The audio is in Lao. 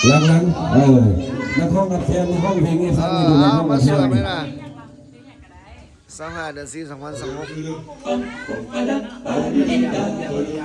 ຫຼັງໆ ເອີ ນັກຮ້ອງຮັບແຄນຮ້ອງເພງໃຫ້ຟັງຢູ່ໃນຫ້ອງ ມາສວມໃຫ້ນະ ຊາວຫ້າ ເດືອນສີ່ ສອງພັນຊາວຫົກ ເ